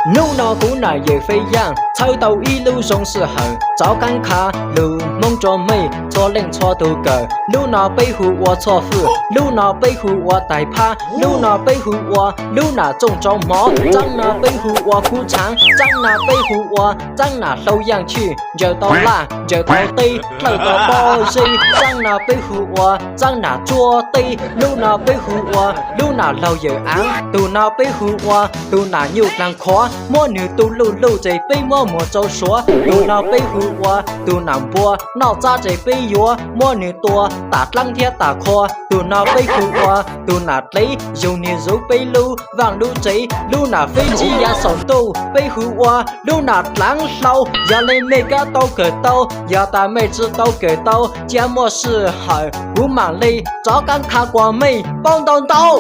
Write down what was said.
Hnub no kuv nam yawm Fej Yaj txhawb tau ib lub zoo sij hawm rov qab qha lus Hmoob rau mej txhua leej txhua tus kawm. Lub no peb hu ua Txhoj Fwj, lub no peb hu ua Tais Phab, lub no peb hu ua lub nam txooj tsau mov, txeeb no peb hu ua Kub Tshaav, txeeb no peb hu ua txeeb nam Hlau Yaj Tshwj, ncaws tau laj ncaws tau teb dlawj tau pob zeb, txeeb no peb hu ua txeeb nam Tsuab Teb, lub no peb hu ua lub nam Laug Yawm Av, tus no peb hu ua tus nam Nyuj Dlaag Khov, muab nwg tu luj luj ces peb muab muag tsau Suav, tus no peb hu ua tus nam Npua noj txab ces peb yuav muab nwg tua tas dlaab thiab tas qhua, tus no peb hu ua tus nam Dlev, yug nwg zuv peb lub vaaj lub tsev, lub nam Feb Tsib Yav Saum Ntuj peb hu ua lub nam Dlaav Hlau. Yog le mej kab tau kawm tau, yog tas mej tsi tau kawm tau, cia muaj sij hawm kuv maam le rov qab qha kuas mej paub ntau ntau.